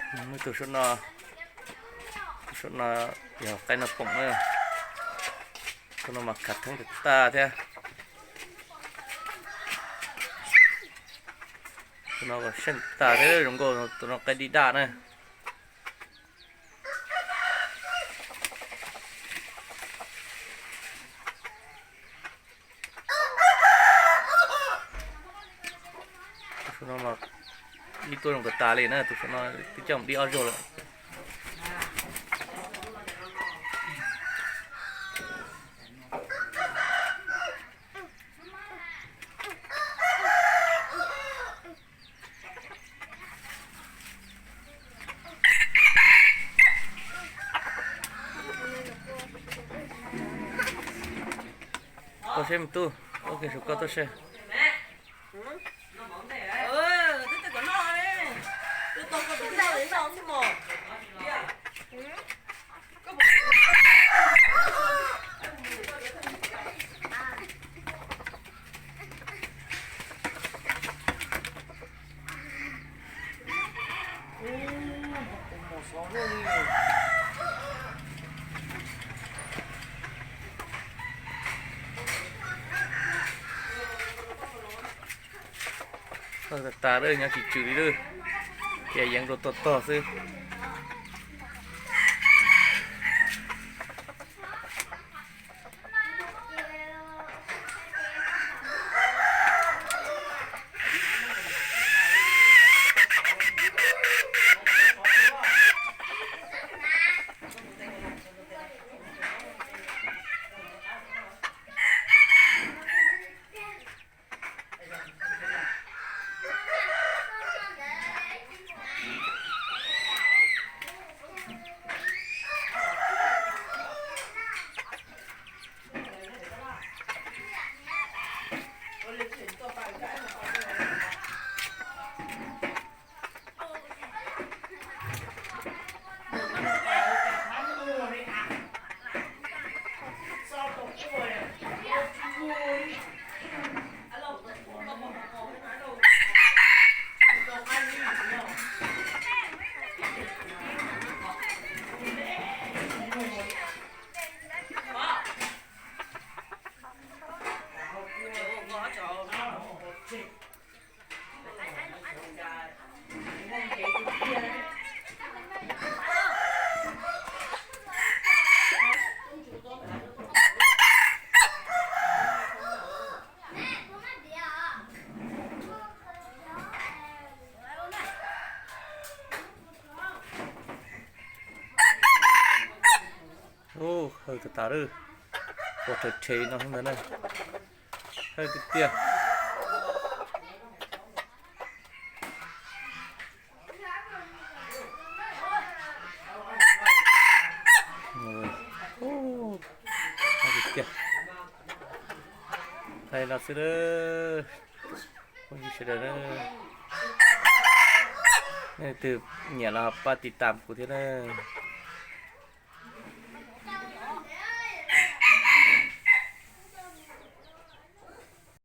Tus saum no, tus saum no yog qaib noj poom na. Tus no mas khav theeb tag tag thiab. Tus no seej tag thiab, zoo nkauj, tus no qaib dib daj na. Tus no mas ib tuaj zoo kawg tas li na, tus saum no twb coj mus dib ob zaug lawm. Tuaj seb me tub, ua ke saum koj tuaj seb. Tag tag lawm, nyob tsis tswm li lawm, cia yeev rau tog tog xwb. Ub, hawj tag tas lawm. Ua rhe rhe no ntag na. Hawj tiag tiag. Hawj tiag tiag. Thaij no xwb lawm. Phooj ywg sawv daws na, leej twg nyiam los pab tiv tam kuv thiab na.